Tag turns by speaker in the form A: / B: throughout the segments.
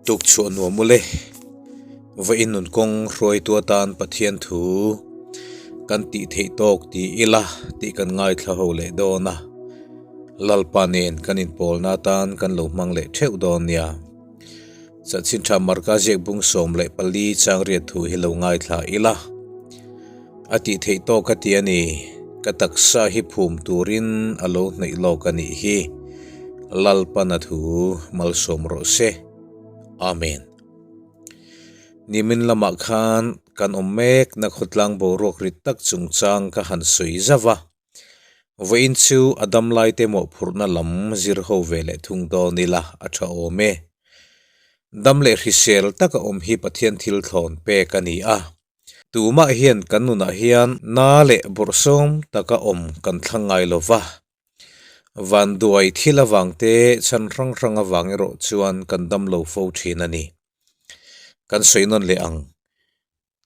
A: Tukchhuah nuam ule, vawiin nun kawng hruaitu atan Pathian thu kan tih theih tawk ti ila tih kan ngaithla ho leh dawn a, Lalpa nen kan inpawlna atan kan lo hmang leh theuh dawn nia. Chanchin tha Marka ziak bung 14 chang riat thu hi lo ngaithla ila. A tih theih tawk a ti a ni, ka taksa hi phum turin a lo hnaih lawk a nih hi. Lalpana thu malsawm rawh se. Amen. Nimin lamah khan kan awm mek na khawtlang boruak rit tak chungchang ka han sawi zauh a. Vawiin chu a damlai te mawhphurhna lam zir ho ve leh thung dawn ila a tha awm e. Dam leh hrisel taka awm hi Pathian thil thlawn pek a ni a. Tumah hian kan nunah hian na leh bawrhsawm taka awm kan thlang ngai lo va. Vanduai thil avang te chhan hrang hrang avang erawh chuan kan dam lo fo thin a ni. Kan sawi nawn leh ang.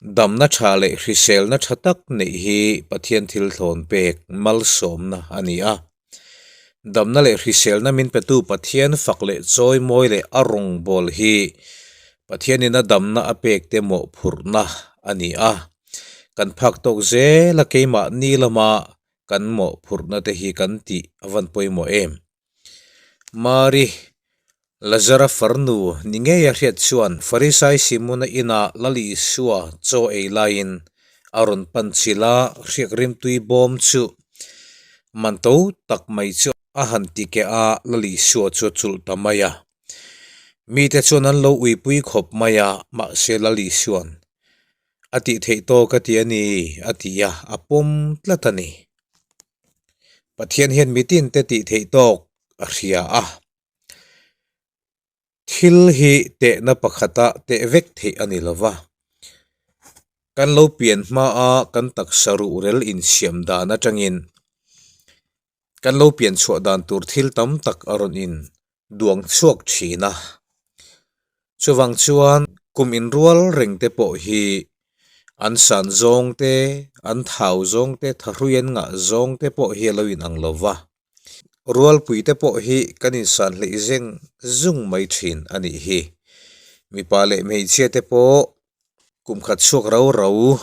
A: Damna tha leh hriselna tha tak neih hi Pathian thil thlawn pek malsawmna a ni a. Damna leh hriselna min petu Pathian fak leh chawi mawi leh a rawngbâwl hi Pathianin a damna a pek te mawhphurhna a ni a. Kan phak tawk zel a keimahni lama kan mawhphurhna te hi kan tih a van pawimawh em? Mari, Lazara farnu ni ngei a hriat chuan Farisai Simona inah Lal Isua chaw ei laiin a rawn pan chilh a, hriak rimtui bawm chu man to tak mai chu a han ti keh a, Lal Isua chu a chulh ta mai a. Mite chuan an lo uipui khawp mai a, mahse Lal Isua'n a tih theih tawk a ti a ni, a ti a, a pawm tlat a ni. Pathian hian mitin te tih theih tawk a hria a, thil hi tehna pakhata teh vek theih a ni lo va, kan lo pian hmaa kan taksa ruhrel insiam dan atangin kan lo pian chhuah dan tur thil tam tak a rawn in duang chhuak thin a. Chuvang chuan kum inrual reng te pawh hi an san zawng te, an thau zawng te, thahrui an ngah zawng te pawh hi a lo inang lo va. Rualpui te pawh hi kan insan hleih zeng zung mai thin a nih hi. Mipa leh hmeichhia te pawh Kum khat chhuak rau rau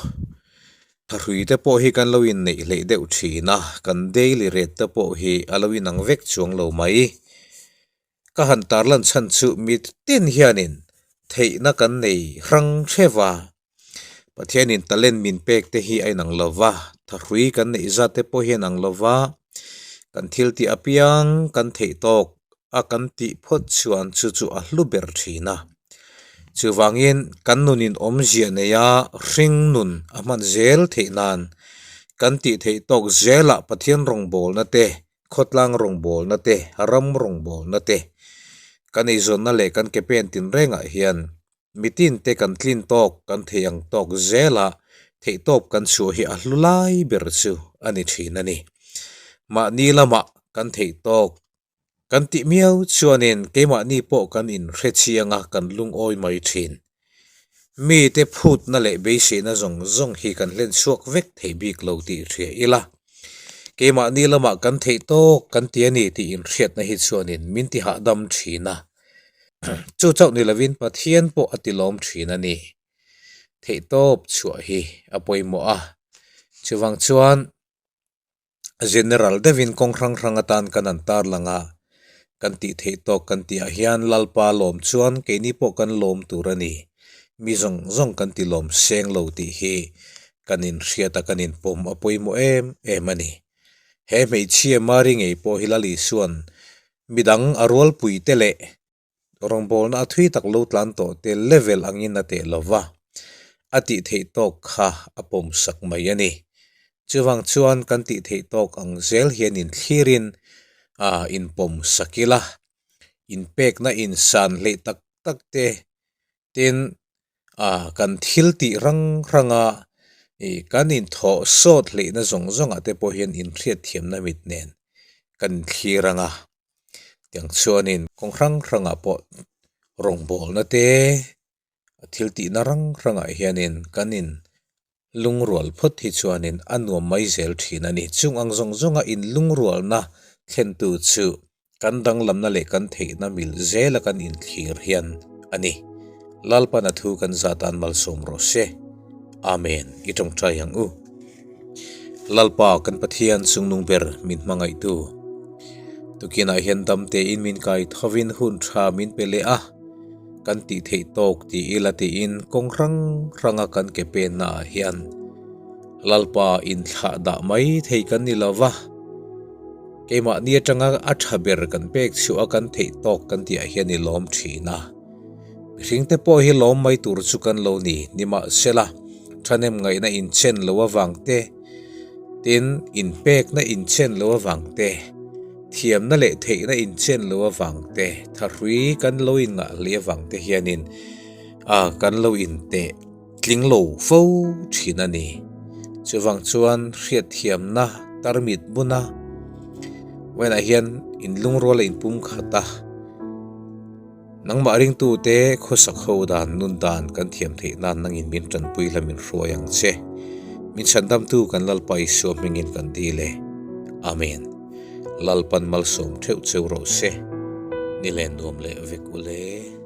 A: thahrui te pawh hi kan lo inneih hleih deuh thin a, kan daily rate te pawh hi a lo inang vek chuang lo mai. Ka han tarlan chhan chu mitin hianin theihna kan nei hrang hreuh a, Pathianin talent min pek te hi a inang lo va, thahrui kan neih zat te pawh hi a inang lo va, kan thil tih apiang kan theih tawk a kan tih phawt chuan chu chu a hlu ber thin a. Chuvangin kan nunin awmzia neia hring nun a hman zel theih nan kan tih theih tawk zelah Pathian rawngbawlna te, khawtlang rawngbawlna te, ram rawngbawlna te kan eizawnna leh kan ke pen tinrengah hian mitin te kan tlin tawk kan thei ang tawk zela theihtawp kan chhuah hi a hlu lai ber chu a ni thin a ni. Mahni lamah kan theih tawk Kan tih miau chuanin keimahni pawh kan inhre chiang a, kan lungawi mai thin. Mite phutna leh beiseina zawng zawng hi kan hlen chhuak vek thei bik lo tih hria ila, keimahni lamah kan theih tawk kan ti a ni tih inhriatna hi chuanin min ti hahdam thin a. Chu chauh ni lovin Pathian pawh a ti lawm thin a ni. Theihtawp chhuah hi a pawimawh a, chuvang chuan General deuhin kawng hrang hrang atan kan an tarlang a, kan tih theih tawk kan tih ah hian Lalpa lawm chuan keini pawh kan lawm tur a ni, mi zawng zawng kan ti lawm seng lo tih hi kan inhriat a kan inpawm a pawimawh em em a ni. He hmeichhia Mari ngei pawh hi Lal Isua'n midang a rualpui te leh Rawngbawlna a thui tak lo tlan tawh te level angin a teh lo va, a tih theih tawk kha a pawm sak mai a ni. Chuvang chuan kan tih theih tawk ang zel hian inthlirin a inpawm sak ila, inpekna insan hleih tak tak te tin a kan thil tih rang ranga ih kan inthawh sawt hleihna zawng zawngah te pawh hian inhriatthiamna mit nen kan inthlir ang a. Tiang chuanin kawng hrang hrangah pawh rawngbawlna te thil tihna rang hrangah hianin kan in lungrual phawt hi chuanin a nuam mai zel thin a ni. Chung ang zawng zawnga in lungrualna thlentu chu kan danglamna leh kan theihna mil zela kan inthlir hian a ni. Lalpan a thu kan zah tan malsawm rawh se. Amen. I tawngtai ang u. Lalpa kan Pathian chungnung ber min hmangaihtu. Tukinah hian dam tein min kai thovin hun tha min pe leh a, kan tih theih tawk ti ila tiin kawng hrang hranga kan ke pennaah hian Lalpa inthlah dah mai thei kan ni lo va. Keimahni atanga a tha ber kan pek chhuah a kan theih tawk kan tihah hian i lawm thin a. Mihringte pawh hi lawm mai tur chu kan lo ni, nimahsela thahnem ngaihna inchen lo avang te, tin inpekna inchen lo avang te, thiamna leh theihna inchen lo avang te, thahrui kan lo inngah hlei avang te hianin a kan lo inteh tling lo fo thin a ni. Chuvang chuan hriatthiamna tarmit buna vawiinah hian inlungrual a inpumkhat a. Nangmah ringtute khawsak ho dan nun dan kan thiam theih nan nangin min tanpui la min hruai ang che. Min chhandamtu kan Lalpa Isua hmingin kan dil e. Amen. Lalpan malsawm theuh cheu rawh se. Ni len nuam leh vek ule.